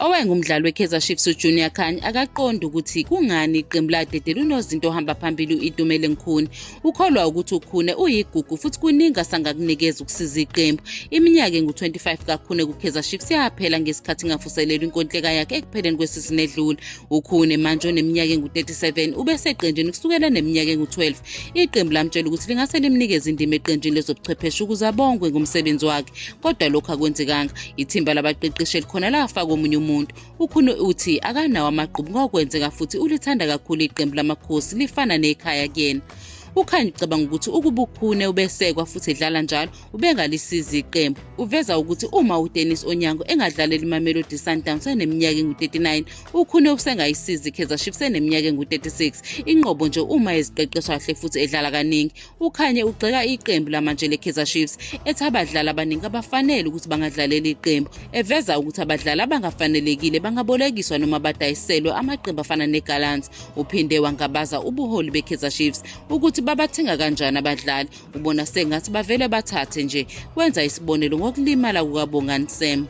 Owayengumdlali weKaizer Chiefs uJunior Khanye akaqondi ukuthi kungani iqembu ladedela unozinto ohamba phambili u-Itumeleng Khune. Ukholwa ukuthi uKhune uyigugu futhi kuningi asangakunikeza ukusiza iqembu. Iminyaka engu-25 kaKhune kuKaizer Chiefs yaphela ngesikhathi ingavuselelwa inkontileka yakhe ekupheleni kwesizini edlule. UKhune manje oneminyaka engu-37 ubeseqenjini kusukela eneminyaka engu-12. Iqembu lamtshela ukuthi lingase limnikeze indima eqenjini lezobuchwepheshe ukuze abongwe ngomsebenzi wakhe. Kodwa lokhu akwenzekanga. Ithimba labaqeqeshi elikhona lafaka omunye umuntu. UKhune uthi akanawo amagqubu ngokwenzeka futhi ulithanda kakhulu iqembu lamakhosi lifana nekhaya kuyena. UKhanye ucabanga ukuthi ukuba uKhune ubesekwa futhi edlala njalo ubengalisiza iqembu. Uveza ukuthi uma uDennis Onyango engadlaleli iMamelodi Sundowns eneminyaka engu-39, uKhune usengayisiza iKaizer Chiefs eneminyaka engu-36. Inqobo nje uma eziqeqesha kahle futhi edlala kaningi. UKhanye ugxeka iqembu lamanje leKaizer Chiefs ethi abadlali abaningi abafanele ukuthi bangadlalela iqembu, eveza ukuthi abadlali abangafanelekile bangabolekiswa noma badayiselwe amaqembu afana neGallants. Uphinde wangabaza ubuholi beKaizer Chiefs ukuthi babathenga kanjani abadlali, ubona sengathi bavele bathathe nje. Wenza isibonelo ngokulimala kukaBongani Sam.